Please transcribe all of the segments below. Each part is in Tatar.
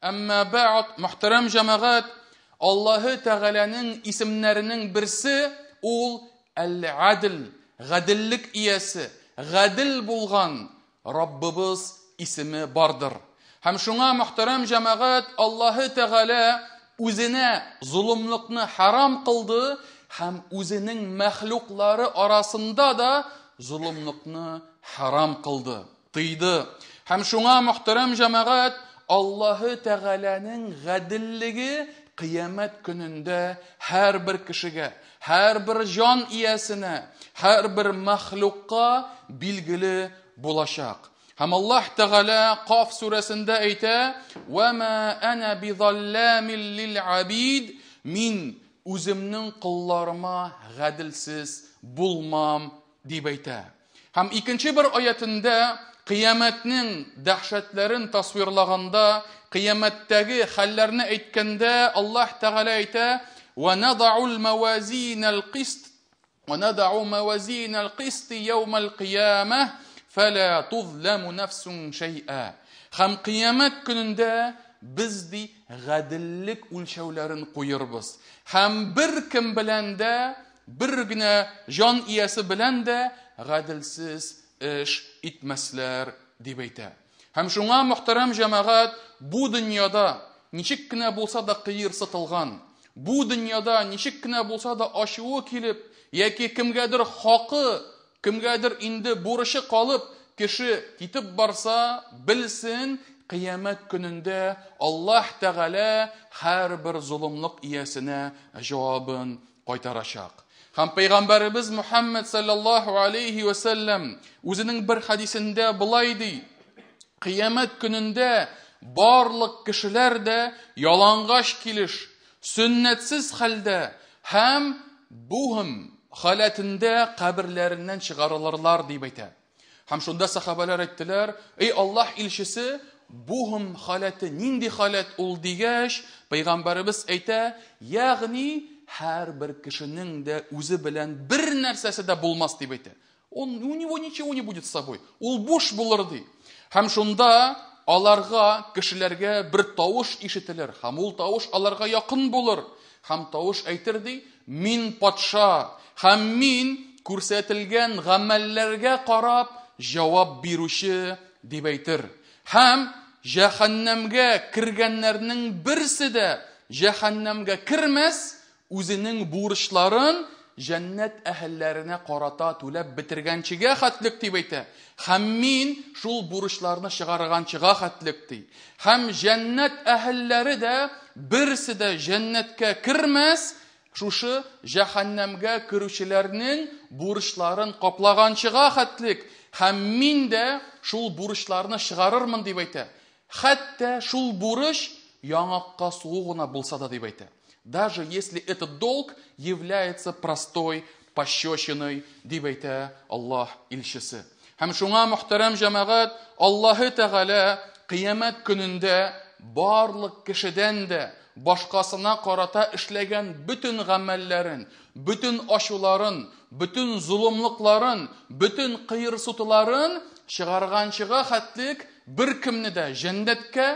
Әмма бәгъд, мөхтәрәм җәмәгать, Аллаһы Тәгаләнең исемнәренең берсе ул Әл-Адл, гаделлек иясе, гадел булган Раббыбыз исеме бардыр. Һәм шуңа, мөхтәрәм җәмәгать, Аллаһы Тәгалә үзенә золымлыкны харам кылды һәм үзенең мәхлуклары арасында да золымлыкны харам кылды, тыйды. Һәм шуңа, мөхтәрәм җәмәгать, Аллаһы Тәгаләнең гаделлеге кыямәт көнендә һәрбер кешегә, һәрбер җан иясенә, һәрбер мәхлукка билгеле булачак. Һәм Аллаһ Тәгалә Каф сүрәсендә әйтә: "Ва ма ана бизалламил лил абид", мин үземнең колларыма гаделсез булмам, дип әйтә. Һәм икенче бер аятендә кыямәтнең дәһшәтләрен тасвирлаганда, кыямәттәге хәлләрне әйткәндә Аллаһ Тәгалә әйтә: "Ва надау мавазинал кист ва надау мавазинал кист яумал кыямah фала тузламу нафсун шай'a". Һәм кыямәт көнендә без ди гаделлек үлчәүләрен куербыз. Һәм бер кем белән дә, бер генә җан иясе белән дә гаделсез эш итмәсләр, дип әйтә. Һәм шуңа, мөхтәрәм җәмәгать, бу дөньяда ничек кенә булса да кыерсытылган, бу дөньяда ничек кенә булса да ачуы килеп, яки кемгәдер хакы, кемгәдер инде бурычы калып, кеше китеп барса, белсен, кыямәт көнендә Аллаһ Тәгалә һәрбер золымлык иясенә җавабын кайтарачак. Һәм Пәйгамбәребез Мухаммад саллаллаһу алейхи ва саллям үзенең бер хадисендә болай ди: Кыямәт көнендә барлык кешеләр дә ялангач килеш, сөннәтсез хәлдә һәм буһым халәтендә каберләреннән чыгарылырлар, дип әйтә. Һәм шунда сахабалар әйттеләр: "Эй Аллаһ илчесе, буһым халәте нинди халәт ул?" дигәч, Пәйгамбәребез әйтә: "Ягъни һәрбер кешенең дә үзе белән бер нәрсәсе дә булмас", дип әйтә. Он, у него ничего не будет с собой. Ул буш булыр, ди. Һәм шунда аларга, кешеләргә бер тавыш ишетелер. Һәм ул тавыш аларга якын булыр. Һәм тавыш әйтер ди: "Мин патша, һәм мин күрсәтелгән гамәлләргә карап җавап бирүче", дип әйтер. Һәм җәһәннәмгә кергәннәрнең берсе дә җәһәннәмгә кермәс, үзенең бурычларын җәннәт әһелләренә карата түләп бетергәнчегә хәтлек, дип әйтә. Һәм мин шул бурычларны чыгарганчыга хәтлек, ди. Һәм җәннәт әһелләре дә берсе дә җәннәткә кермәс, шушы җәһәннәмгә керүчеләрнең бурычларын каплаганчыга хәтлек. Һәм мин дә шул бурычларны чыгарырмын, дип әйтә. Хәтта шул бурыч яңакка сугу гына булса да, дип әйтә. Даже если этот долг является простой пощечиной, дип әйтә Аллаһ илчесе. Һәм шуңа, мөхтәрәм җәмәгать, Аллаһы Тәгалә кыямәт көнендә барлык кешедән дә башкасына карата эшләгән бөтен гамәлләрен, бөтен ачуларын, бөтен золымлыкларын, бөтен кыерсытуларын чыгарганчыга хәтлек бер кемне дә җәннәткә,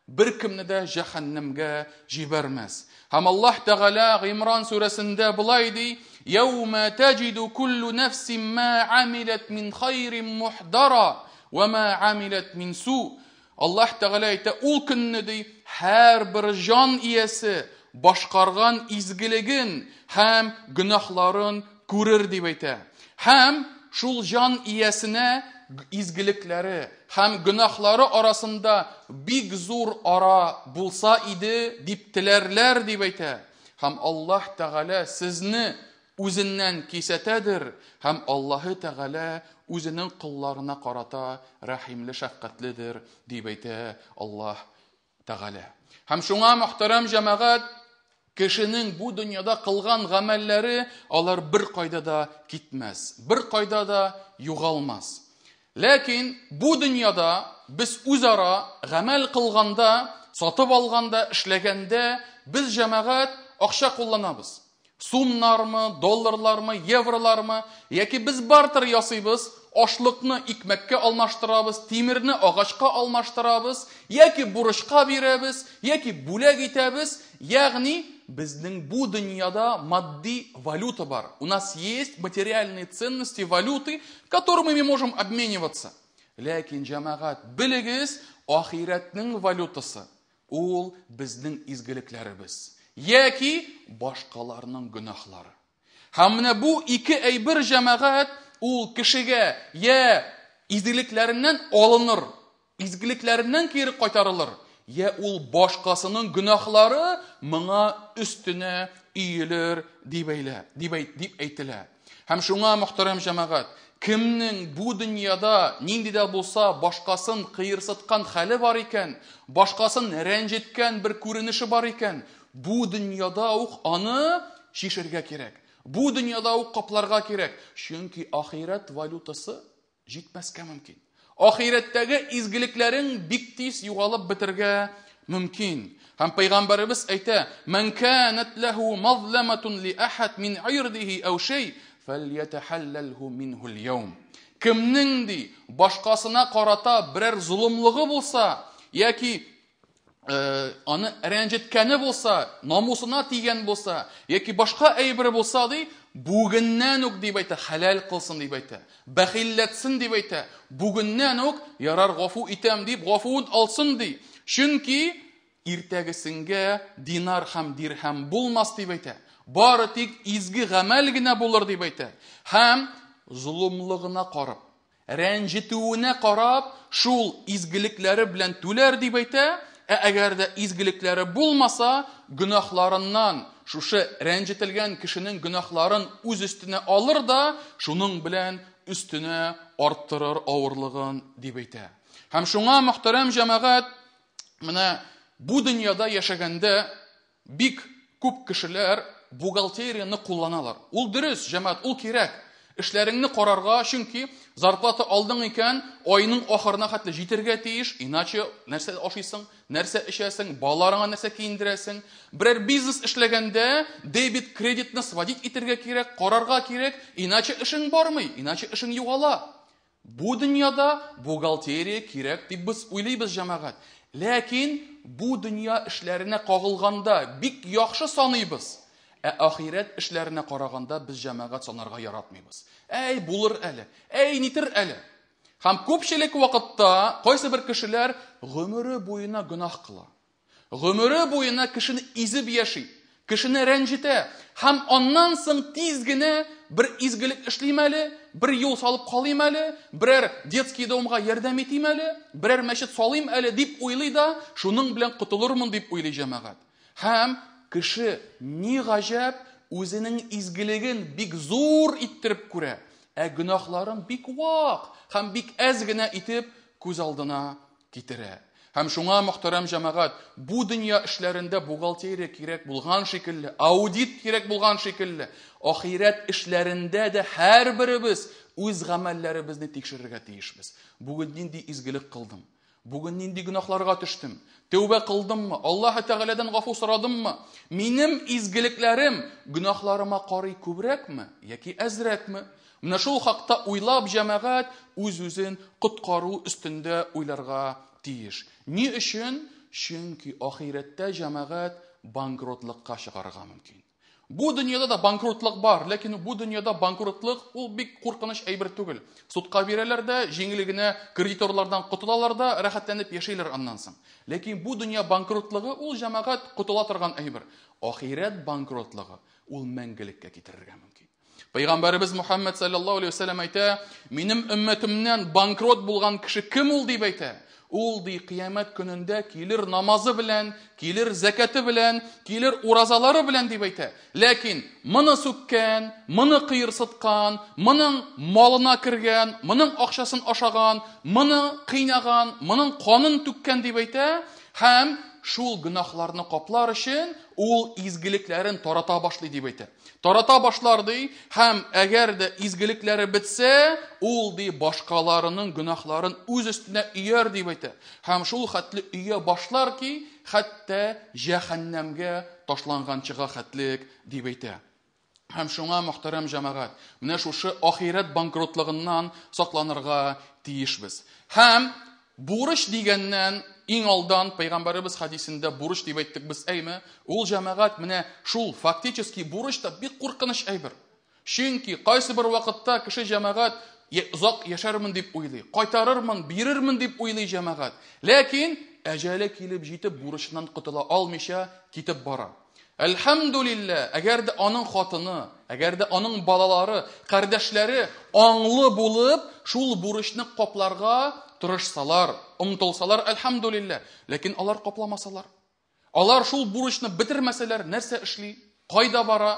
бер кемне дә җәһәннәмгә җибәрмәс. Һәм Аллаһ Тәгалә Гыймран сүрәсендә болай ди: "Яума таҗиду куллу нафсин ма амилат мин хайрин мухдара ва ма амилат мин су". Аллаһ Тәгалә әйтә, ул көнне ди, һәрбер җан иясе башкарган изгелеген һәм гөнаһларын күрер, дип әйтә. Һәм шул җан иясенә изгелекләре һәм гөнаһлары арасында бик зур ара булса иде, дип теләрләр, дип әйтә. Һәм Аллаһ Тәгалә сезне үзеннән кисәтәдер, һәм Аллаһы Тәгалә үзенең колларына карата рәхимле, шәфкатьледер, дип әйтә Аллаһ Тәгалә. Һәм шуңа, мөхтәрәм җәмәгать, кешенең бу дөньяда кылган гамәлләре алар бер кайда да китмәс, бер кайда да югалмас. Ләкин бу дөньяда без үзара гамәл кылганда, сатып алганда, эшләгәндә без, җәмәгать, акча кулланабыз. Сумнармы, долларлармы, евролармы, яки без бартер ясыйбыз, Ашлыкны икмәккә алмаштырабыз, тимерне агачка алмаштырабыз, яки бурычка бирәбез, яки бүләк итәбез. Ягъни безнең бу дөньяда матди валюта бар. У нас есть материальные ценности, валюты, которыми мы можем обмениваться. Ләкин, җәмәгать, белегез, ахирәтнең валютасы ул безнең изгелекләребез яки башкаларның гөнаһлары. Һәм менә бу ике әйбер, җәмәгать, ул кешегә я изгелекләреннән алыныр, изгелекләреннән кире кайтарылыр, я ул башкасының гөнаһлары моңа өстенә өелер дип әйлә, дип дип әйтелә. Һәм шуңа, мөхтәрәм җәмәгать, кемнең бу дөньяда нинди дә булса башкасын кыерсыткан хәле бар икән, башкасын рәнҗеткән бер күренеше бар икән, бу дөньяда ук аны чишергә кирәк. Бу дөньяда ук капларга кирәк. Чөнки ахирәт валютасы җитмәскә мөмкин. Ахирәттәге изгелекләрең бик тиз югалып бетергә мөмкин. Һәм пәйгамбәребез әйтә: "Ман канат лаху мазламатун ли ахад мин ирдиһи ау шей, фәльятахаллалху минху ал-яум." Кемнең ди башкасына карата берәр золымлыгы булса, яки аны рәнҗеткәне булса, намусына тигән булса, яки башка әйбере булса ди, бүгеннән үк дип әйтә, хәләл кылсын дип әйтә, бәхилләтсен дип әйтә, бүгеннән үк ярар гафу итәм дип гафуын алсын ди. Чөнки иртәгесенгә динар һәм дирһәм булмас дип әйтә. Бары тик изге гамәл генә булыр дип әйтә. Һәм золымлыгына карап, рәнҗетүенә карап, шул изгелекләре белән түләр дип әйтә. Ә әгәр дә изгелекләре булмаса, гөнаһларыннан шушы рәнҗетелгән кешенең гөнаһларын үз өстенә алыр да, шуның белән өстенә арттырыр авырлыгын дип әйтә. Һәм шуңа, мөхтәрәм җәмәгать, менә бу дөньяда яшәгәндә бик күп кешеләр бухгалтерияне кулланалар. Ул дөрес, җәмәгать, ул кирәк. Эшләреңне карарга, чөнки зарплата алдың икән, айның ахырына хәтле җитәргә тиеш, иначе нәрсә ашыйсың, нәрсә эчәсең, балаларыңа нәрсә киендерәсең. Берәр бизнес эшләгәндә дебет, кредитны сводить итәргә кирәк, карарга кирәк, иначе эшең бармый, иначе эшең югала. Бу дөньяда бухгалтерия кирәк дип без уйлыйбыз, җәмәгать. Ләкин бу дөнья эшләренә кагылганда бик яхшы саныйбыз. Ә ахирәт эшләренә караганда без җәмәгать санарга яратмыйбыз. Әй, булыр әле, әй, нитер әле. Һәм күпчелек вакытта кайсы бер кешеләр гомере буена гөнаһ кыла. Гомере буена кешене изеп яши, кешене рәнҗетә. Һәм аннан соң тиз генә бер изгелек эшлим әле, бер юл салып калыйм әле, берәр детский домга ярдәм итим әле, берәр мәчет салыйм әле дип уйлый да, шуның белән котылырмын дип уйлый җәмәгать. Һәм кеше ни гаҗәп үзенең изгелеген бик зур иттереп күрә, ә гөнаһларын бик вак һәм бик әз генә итеп күз алдына китерә. Һәм шуңа, мөхтәрәм җәмәгать, бу дөнья эшләрендә бухгалтерия кирәк булган шикелле, аудит кирәк булган шикелле, ахирәт эшләрендә дә һәрберебез үз гамәлләребезне тикшерергә тиешбез. Бүген нинди изгелек кылдым? Бүген нинди гөнаһларга төштем? Тәүбә кылдыммы? Аллаһ Тәгаләдән гафу сорадыммы? Минем изгелекләрем гөнаһларыма карый күбрәкме яки әзрәкме? Менә шул хакта уйлап җәмәгать үз-үзен коткару өстендә уйларга тиеш. Ни өчен? Чөнки ахирәттә җәмәгать банкротлыкка чыгарырга мөмкин. Бу дөньяда да банкротлык бар, ләкин бу дөньяда банкротлык ул бик куркыныч әйбер түгел. Судка бирәләр дә, җиңел генә кредиторлардан котылалар да, рәхәтләнеп яшиләр аннан соң. Ләкин бу дөнья банкротлыгы ул җәмәгать котыла торган әйбер. Ахирәт банкротлыгы ул мәңгелеккә китерергә мөмкин. Пәйгамбәребез Мухаммад саллаллаһу алейһи ва сәлләм әйтә, минем өммәтемнән банкрот булган кеше кем ул дип әйтә. Ул ди кыямәт көнендә килер намазы белән, килер зәкәте белән, килер уразалары белән дип әйтә. Ләкин моны сүккән, моны кыерсыткан, моның малына кергән, моның акчасын ашаган, моны кыйнаган, моның канын түккән дип әйтә һәм шул гөнаһларны каплар өчен ул изгелекләрен тарата башлый дип әйтә. Тарата башлар ди, һәм әгәр дә изгелекләре бетсә, ул ди башкаларының гөнаһларын үз өстенә өяр дип әйтә. Һәм шул хәтле өя башлар ки, хәтта җәһәннәмгә ташланганчыга хәтлек дип әйтә. Һәм шуңа, мөхтәрәм җәмәгать, менә шушы ахирәт банкротлыгыннан сакланырга тиешбез. Һәм бурыч дигәннән иң алдан пәйгамбәребез хәдисендә бурыч дип әйттек без, әйме? Ул җәмәгать менә шул фактически бурыч та бик куркыныч әйбер. Чөнки кайсы бер вакытта кеше җәмәгать озак яшәрмен дип уйлый, кайтарырмын, бирермен дип уйлый җәмәгать. Ләкин әҗәле килеп җитеп бурычыннан котыла алмыйча китеп бара. Әлхәмдүлиллә, әгәр дә аның хатыны, әгәр дә аның балалары, кардәшләре аңлы булып, шул бурычны капларга тырышсалар, омтылсалар, әлхәмдүлиллә. Ләкин алар капламасалар, алар шул бурычны бетермәсәләр, нәрсә эшли, кайда бара?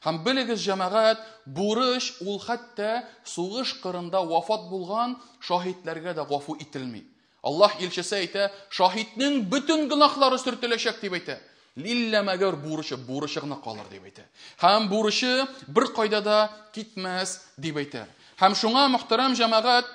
Һәм белегез, җәмәгать, бурыч ул хәтта сугыш кырында вафат булган шаһитләргә дә гафу ителми. Аллаһ илчесе әйтә, шаһитнең бөтен гөнаһлары сөртеләчәк дип әйтә. Лиллә мәгәр бурычы, бурычы гына калыр дип әйтә. Һәм бурычы бер кайда да китмәс дип әйтә. Һәм шуңа, мөхтәрәм җәмәгать,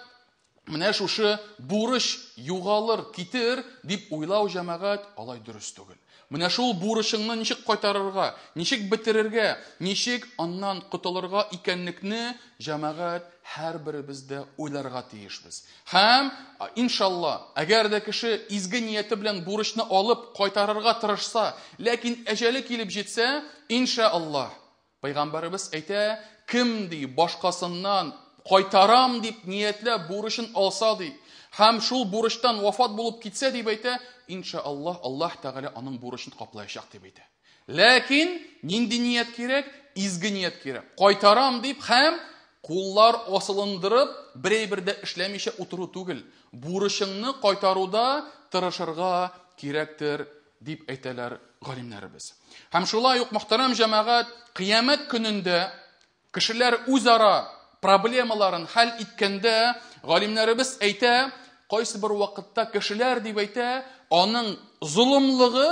менә шушы бурыч югалыр, китер дип уйлау җәмәгать алай дөрес түгел. Менә шул бурычыңны ничек кайтарырга, ничек бетерергә, ничек аннан котылырга икәнлекне җәмәгать һәрберебез дә уйларга тиешбез. Һәм, иншалла, әгәр дә кеше изге нияте белән бурычны алып кайтарырга тырышса, ләкин әҗәле килеп җитсә, иншалла, Пәйгамбәребез әйтә, кем ди башкасыннан кайтарам дип ниятләп бурычын алса ди, һәм шул бурычтан вафат булып китсә дип әйтә, иншаллаһ, Аллаһ Тәгалә аның бурычын каплаячак дип әйтә. Ләкин нинди ният кирәк? Изге ният кирәк. Кайтарам дип һәм куллар асылындырып, берәй бер дә эшләмичә утыру түгел. Бурычыңны кайтаруда тырышырга кирәктер дип әйтәләр галимнәребез. Һәм шулай ук, мөхтәрәм җәмәгать, кыямәт көнендә кешеләр үзара проблемаларын хәл иткәндә, галимнәребез әйтә, кайсы бер вакытта кешеләр дип әйтә, аның золымлыгы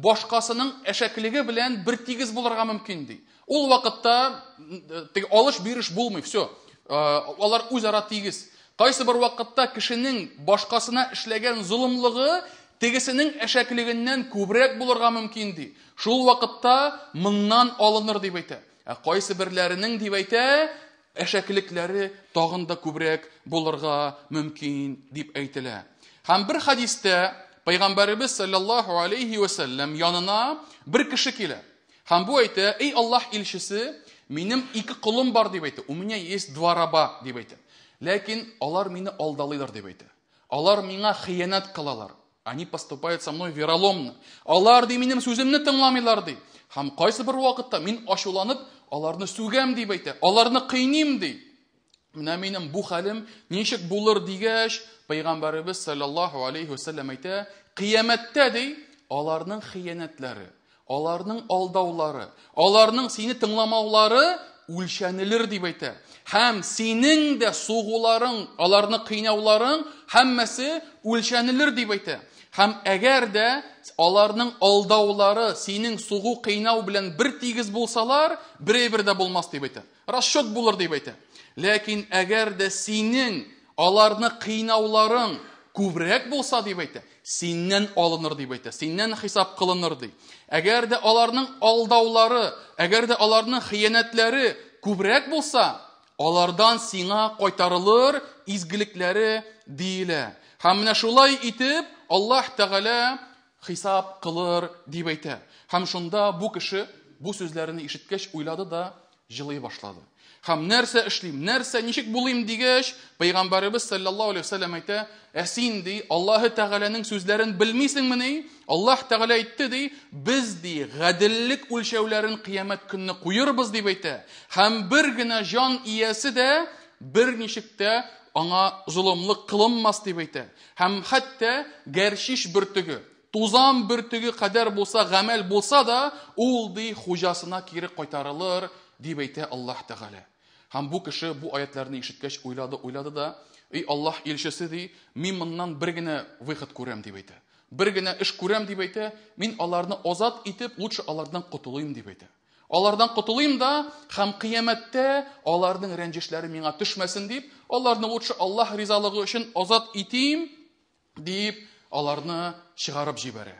башкасының әшәклеге белән бер тигез булырга мөмкин ди. Ул вакытта теге алыш-биреш булмый, все. Алар үзара тигез. Кайсы бер вакытта кешенең башкасына эшләгән золымлыгы тегесенең әшәклегеннән күбрәк булырга мөмкин ди. Шул вакытта моннан алыныр дип әйтә. Ә кайсы берләренең дип әйтә, әшәклекләре тагын да күбрәк булырга мөмкин дип әйтелә. Һәм бер хадистә Пәйгамбәребез саллаллаһу алейхи ва сәлләм янына бер кеше килә. Һәм бу әйтә, эй Аллаһ илчесе, минем ике колым бар дип әйтә. У меня есть два раба дип әйтә. Ләкин алар мине алдалыйлар дип әйтә. Алар миңа хыянәт кылалар. Они поступают со мной вероломно. Алар ди минем сүземне тыңламыйлар ди. Һәм кайсы бер вакытта мин ачуланып аларны сүгәм дип әйтә. Аларны кыйныйм ди. Менә минем бу хәлем ничек булыр дигәч, Пәйгамбәребез саллаллаһу алейхи ва сәлләм әйтә, кыямәттә ди, аларның хыянәтләре, аларның алдаулары, аларның сине тыңламаулары үлчәнелер дип әйтә. Һәм синең дә сугуларың, аларны кыйнауларың һәммәсе үлчәнелер дип әйтә. Һәм әгәр дә аларның алдаулары синең сугу кыйнау белән бер тигез булсалар, берәй бер дә булмас дип әйтә. Расчет булыр дип әйтә. Ләкин әгәр дә синең аларны кыйнауларың күбрәк булса дип әйтә, синнән алыныр дип әйтә, синнән хисап кылыныр ди. Әгәр дә аларның алдаулары, әгәр дә аларның хыянәтләре күбрәк булса, алардан сиңа кайтарылыр изгелекләре диелә. Һәм менә шулай итеп Аллаһ Тәгалә хисап кылыр дип әйтә. Һәм шунда бу кеше бу сүзләрне ишеткәч уйлады да җылый башлады. Һәм нәрсә эшлим, нәрсә, ничек булыйм дигәч, Пәйгамбәребез саллаллаһу алейһи ва сәлләм әйтә, ә син ди, Аллаһы Тәгаләнең сүзләрен белмисеңмени? Аллаһ Тәгалә әйтте ди, без ди гаделлек үлчәүләрен кыямәт көнне куербыз дип әйтә. Һәм бер генә җан иясе дә берничек тә аңа золымлык кылынмас дип әйтә. Һәм хәтта гәрчиш бөртеге, тузан бөртеге кадәр булса, гамәл булса да, ул ди хуҗасына кире кайтарылыр дип әйтә Аллаһ Тәгалә. Һәм бу кеше бу аятларны ишеткәч уйлады, уйлады да, эй Аллаһ илчесе ди, мин моннан бер генә выход күрәм дип әйтә. Бер генә эш күрәм дип әйтә, мин аларны азат итеп, лучше алардан котылыйм дип әйтә. Алардан котылыйм да, һәм кыямәттә аларның рәнҗешләре миңа төшмәсен дип, аларны лучше Аллаһ ризалыгы өчен азат итим дип, аларны чыгарып җибәрә.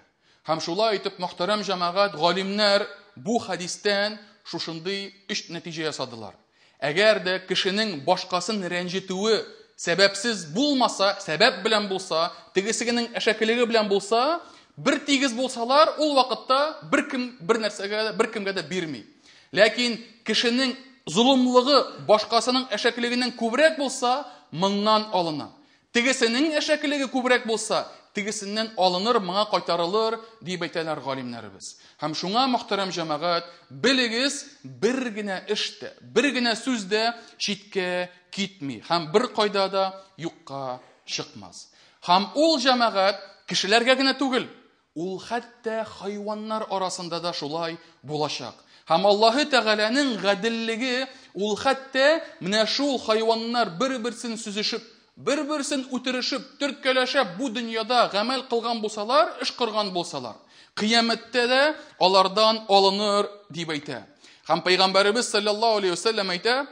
Һәм шулай итеп, мөхтәрәм җәмәгать, галимнәр бу хадистән шушындый өч нәтиҗә ясадылар. Әгәр дә кешенең башкасын рәнҗетүе сәбәпсез булмаса, сәбәп белән булса, тегесенең әшәкелеге белән булса, бер тигез булсалар, ул вакытта беркем бер нәрсәгә, беркемгә дә бирми. Ләкин кешенең золымлыгы башкасының әшәкелегеннән күбрәк булса, моннан алына. Тегесенең әшәкелеге күбрәк булса, тегесеннән алыныр, моңа кайтарылыр, дип әйтәләр галимнәребез. Һәм шуңа, мөхтәрәм җәмәгать, белегез, бер генә эш тә, бер генә сүз дә читкә китми һәм бер кайда да юкка чыкмас. Һәм ул җәмәгать кешеләргә генә түгел, ул хәтта хайваннар арасында да шулай булачак. Һәм Аллаһы Тәгаләнең гаделлеге ул хәтта менә шул хайваннар бер-берсен сүзешеп, бер-берсен үтерешеп, төрткәләшеп бу дөньяда гамәл кылган булсалар, эш кылган булсалар, кыямәттә дә алардан алыныр дип әйтә. Һәм Пәйгамбәребез саллаллаһу алейхи ва сәлләм әйтә,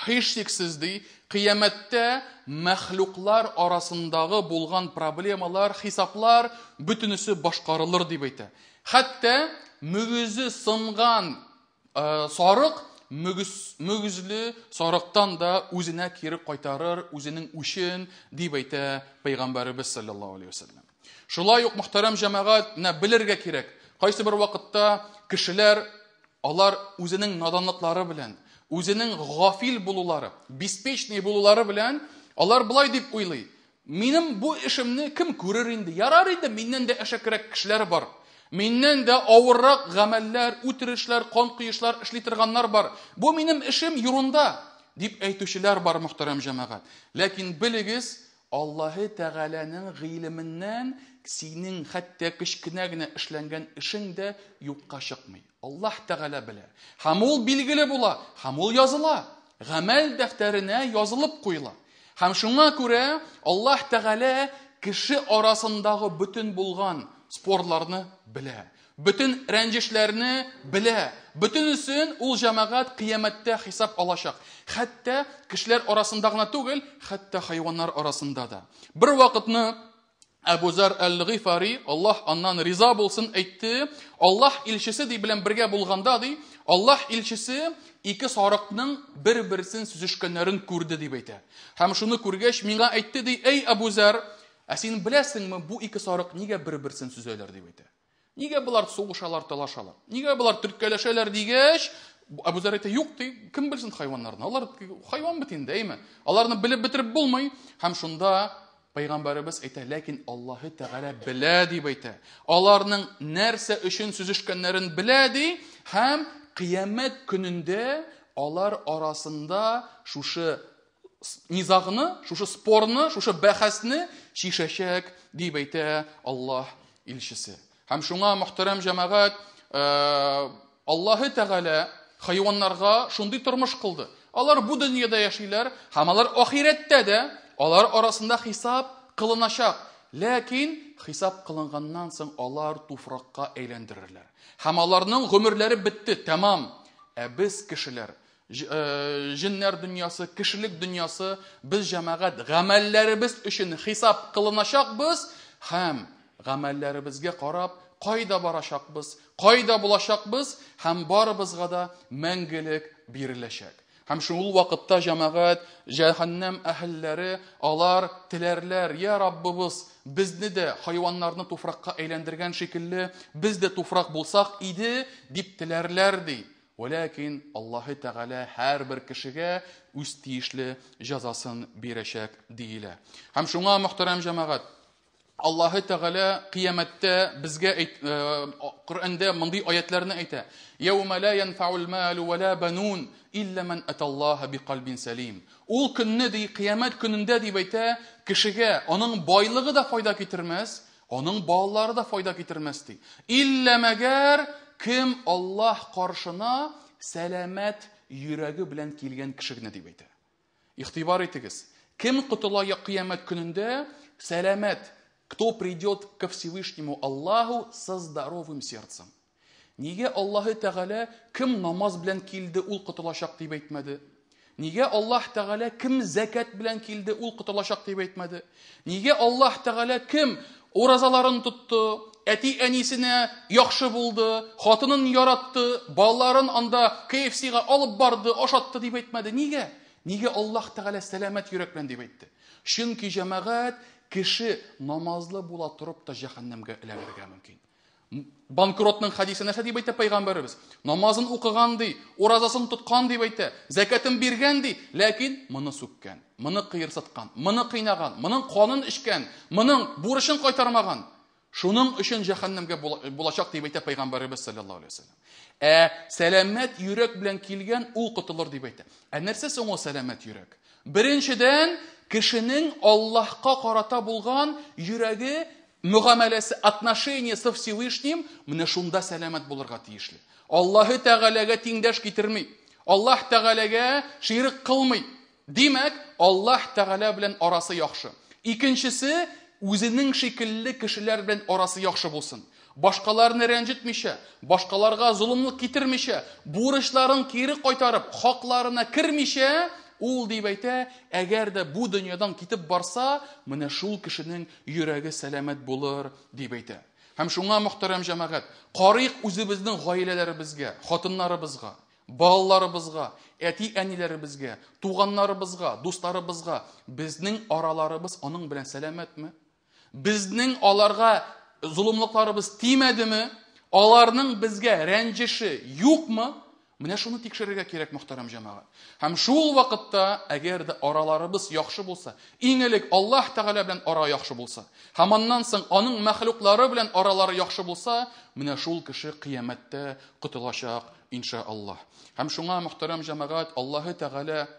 һичшиксез ди, кыямәттә мәхлуклар арасындагы булган проблемалар, хисаплар бөтенесе башкарылыр дип әйтә. Хәтта мөгезе сынган сарык мөгезле сарыктан да үзенә кире кайтарыр, үзенең үчен дип әйтә Пәйгамбәребез саллаллаһу алейхи ва сәлләм. Шулай ук, мөхтәрәм җәмәгать, менә белергә кирәк. Кайсы бер вакытта кешеләр алар үзенең наданлыклары белән, үзенең гафил булулары, беспечный булулары белән алар болай дип уйлый: минем бу эшемне кем күрер инде? Ярар инде, миннән дә әшәкерәк кешеләр бар. Миннән дә авыррак гамәлләр, үтерешләр, кан коешлар эшли торганнар бар. Бу минем эшем юрында, дип әйтүчеләр бар, мөхтәрәм җәмәгать. Ләкин белегез, Аллаһы Тәгаләнең гыйлеменнән синең хәтта кечкенә генә эшләнгән эшең дә юкка чыкмый. Аллаһ Тәгалә белә. Һәм ул билгеле була, һәм ул языла. Гамәл дәфтәренә язылып куела. Һәм шуңа күрә Аллаһ Тәгалә кеше арасындагы бөтен булган спорларны белә. Бөтен рәнҗешләрне белә. Бөтенесен ул җәмәгать кыямәттә хисап алачак. Хәтта кешеләр арасында гына түгел, хәтта хайваннар арасында да. Бер вакытны Әбу Зар әл-Гыйфари, Аллаһ аннан риза булсын, әйтте: Аллаһ илчесе ди белән бергә булганда ди, Аллаһ илчесе ике сарыкның бер-берсен сүзешкәннәрен күрде дип әйтә. Һәм шуны күргәч миңа әйтте ди: "Әй Әбу Зар, ә син беләсеңме бу ике сарык нигә бер-берсен сүзәләр?" дип әйтә. Нигә болар сугышалар, талашалар? Нигә болар төрткәләшәләр дигәч, Әбу Зар әйтә: "Юк ди, кем белсен хайваннарны? Алар хайван бит инде, әйме? Аларны белеп бетереп булмый." Һәм шунда Пәйгамбәребез әйтә: "Ләкин Аллаһы Тәгалә белә" дип әйтә. Аларның нәрсә өчен сүзешкәннәрен белә ди, һәм кыямәт көнендә алар арасында шушы низагны, шушы спорны, шушы бәхәсне чишәчәк дип әйтә Аллаһ илчесе. Һәм шуңа, мөхтәрәм җәмәгать, Аллаһы Тәгалә хайваннарга шундый тормыш кылды. Алар бу дөньяда яшиләр, һәм алар ахирәттә дә алар арасында хисап кылыначак. Ләкин хисап кылынганнан соң алар туфракка әйләндерерләр. Һәм аларның гомерләре бетте, тәмам. Ә без кешеләр, җеннәр дөньясы, кешелек дөньясы, без җәмәгать гамәлләребез өчен хисап кылыначакбыз һәм гамәлләребезгә карап кайда барачакбыз, кайда булачакбыз һәм барыбызга да мәңгелек биреләчәк. Һәм шул вакытта җәмәгать җәһәннәм әһелләре алар теләрләр: "Я Раббыбыз, безне дә хайваннарны туфракка әйләндергән шикелле, без дә туфрак булсак иде", дип теләрләр ди. Вәләкин Аллаһы Тәгалә һәрбер кешегә үз тиешле җәзасын бирәчәк диелә. Һәм шуңа, мөхтәрәм җәмәгать, Аллаһы Тәгалә кыямәттә безгә Коръәндә мондый аятларны әйтә: "Яума ла янфаул малу ва ла банун илла ман аталлаһа биқалбин салим". Ул көнне ди, кыямәт көнендә дип әйтә, кешегә аның байлыгы да файда китермәс, аның балалары да файда китермәс ди. Илла мәгәр кем Аллаһ каршына сәламәт йөрәге белән килгән кеше генә дип әйтә. Игътибар итегез. Кем котыла кыямәт көнендә? Сәламәт. Кто придет ко Всевышнему Аллаху со здоровым сердцем. Нигә Аллаһы Тәгалә кем намаз белән килде, ул котылачак дип әйтмәде? Нигә Аллаһ Тәгалә кем зәкәт белән килде, ул котылачак дип әйтмәде? Нигә Аллаһ Тәгалә кем уразаларын тотты, әти-әнисенә яхшы булды, хатынын яратты, балаларын анда KFC-га алып барды, ашатты дип әйтмәде. Нигә? Нигә Аллаһ Тәгалә сәламәт йөрәк белән дип әйтте? Чөнки җәмәгать кеше намазлы була торып та җәһәннәмгә эләгергә мөмкин. Банкротның хәдисе нәрсә дип әйтә пәйгамбәребез? Намазын укыган ди, уразасын тоткан дип әйтә, зәкәтен биргән ди, ләкин моны сүккән, моны кыерсыткан, моны кыйнаган, моның канын эчкән, моның бурычын кайтармаган. Шуның өчен җәһәннәмгә булачак дип әйтә пәйгамбәребез саллаллаһу алейһи вәсәлләм. Ә сәламәт йөрәк белән килгән ул котылыр дип әйтә. Ә нәрсә соң ул сәламәт йөрәк? Беренчедән, кешенең Аллаһка карата булган йөрәге, мөгамәләсе, отношение со Всевышним, менә шунда сәламәт булырга тиешле. Аллаһы Тәгаләгә тиңдәш китерми. Аллаһ Тәгаләгә ширк кылмый. Димәк, Аллаһ Тәгалә белән арасы яхшы. Икенчесе, үзенең шикелле кешеләр белән арасы яхшы булсын. Башкаларны рәнҗетмичә, башкаларга золымлык китермичә, бурычларын кире кайтарып, хакларына кермичә, ул дип әйтә, әгәр дә бу дөньядан китеп барса, менә шул кешенең йөрәге сәламәт булыр, дип әйтә. Һәм шуңа, мөхтәрәм җәмәгать, карыйк үзебезнең гаиләләребезгә, хатыннарыбызга, балаларыбызга, әти-әниләребезгә, туганнарыбызга, дусларыбызга, безнең араларыбыз аның белән сәламәтме? Безнең аларга золымлыкларыбыз тимәдеме? Аларның безгә рәнҗеше юкмы? Менә шуны тикшерергә кирәк, мөхтәрәм җәмәгать. Һәм шул вакытта, әгәр дә араларыбыз яхшы булса, иң элек Аллаһ Тәгалә белән ара яхшы булса, һәм аннан соң аның мәхлуклары белән аралары яхшы булса, менә шул кеше кыямәттә котылачак, иншааллаһ. Һәм шуңа, мөхтәрәм җәмәгать, Аллаһы Тәгалә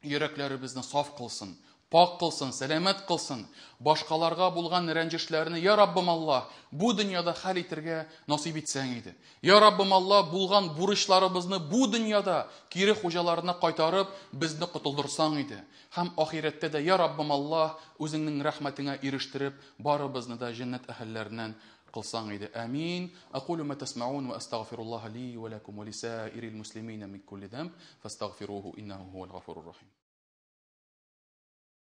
йөрәкләребезне саф кылсын, пак кылсын, сәламәт кылсын. Башкаларга булган рәнҗешләрне, я Раббым Аллаһ, бу дөньяда хәл итергә насыйп итсәң иде. Я Раббым Аллаһ, булган бурычларыбызны бу дөньяда кире хуҗаларына кайтарып, безне котылдырсаң иде. Һәм ахирәттә дә, я Раббым Аллаһ, үзеңнең рәхмәтеңә ирештереп, барыбызны да җәннәт әһелләреннән кылсаң иде. Амин. Акулу ма тасмаун ва астагфируллаһа ли ва лакум ва лисаирил муслимина мин кулли дамб фастагфируһу иннаху хуал гафурур рахим.